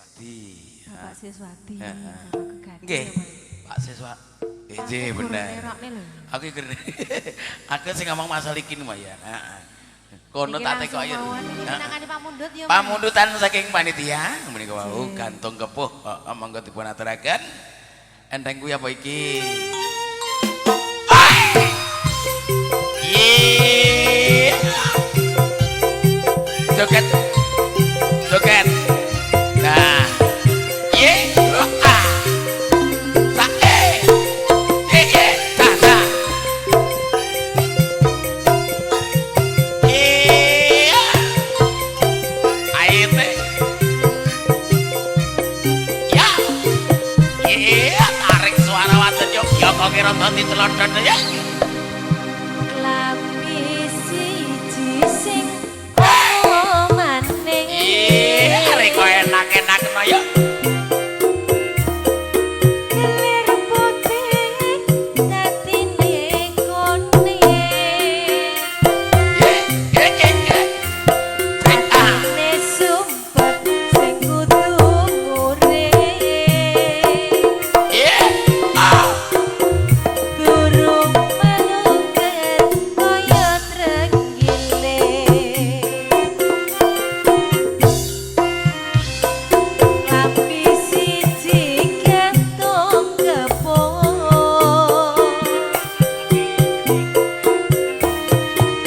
Siswadi. Bapak Siswadi. Heeh. Bapak Kegati. Nggih, Pak Siswa. Nggih, bener. Nerokne lho. Aku iki aku sing ngomong masalah iki ya. Heeh. Kono tak tekoki. Iki pinangkane pamundhut ya. Pamundutan saking panitia menika wau gantung kepuh monggo dipun aturaken. Enteng kuwi apa iki? Iya. Joget. Joget. Nah. Ye. Ah. Sa e. Ye ye. Ta ta. Iya. Ayo teh. Ya. Iya, tarik suara wadon yo. Ya kok kira dadi telodon ya. Klambi siji sing maning. Iya, rek enak-enak no yo. Kelir putih dadine kone. Ye, ye, ye, ye. Ah. Atine sumpek sing kudu mure. Ye. Ah. Durung meluket kaya trenggiling. Lampi siji gantung kepuh.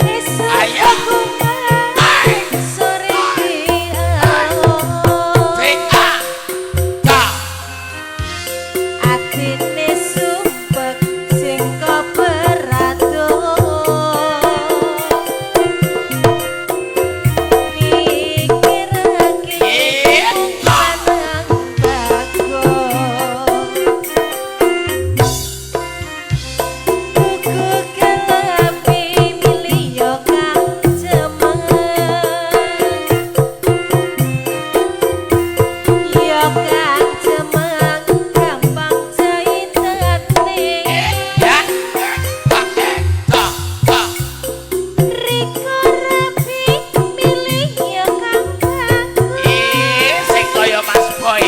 Esuk Ayo. kumat sore dialog. Sing ah. Ta. Atine sumpek sing koperado. Mikirake wong lanang bagong. Tuku kelambi milih yo kang cemeng. Yo kang cemeng gampang jaitane. Ya. Ta. Ta. Ta. Riko rapi milih yo kang bagus. Ih, sing kaya Mas Boy.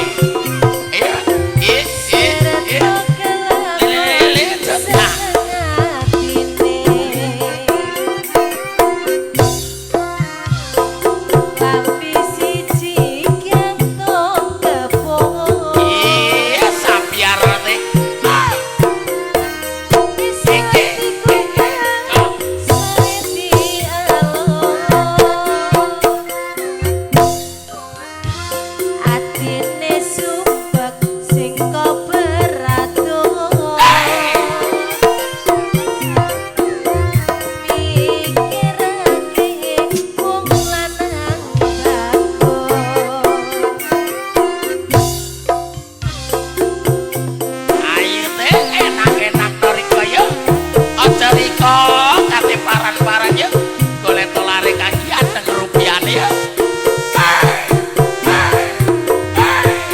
Iya. Ih, ih, ih. Serta kelakon Lele, seneng atine. Lambi siji gantung kepuh. Iya, sapiar teh. Ah. Esuk dikumat sore dialog. Atine sumpek sing koperado. Mikirake wong lanang bagong. Ayo teh enak-enak to Riko yo. Aja Riko kate paran-paran yo. Golek tolare kaki anteng rupiahne yo. Hey, hey, hey.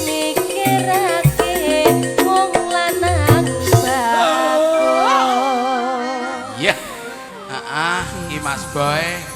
Mikirake wong lanang bagong. Iya. Heeh, iki Mas Boy.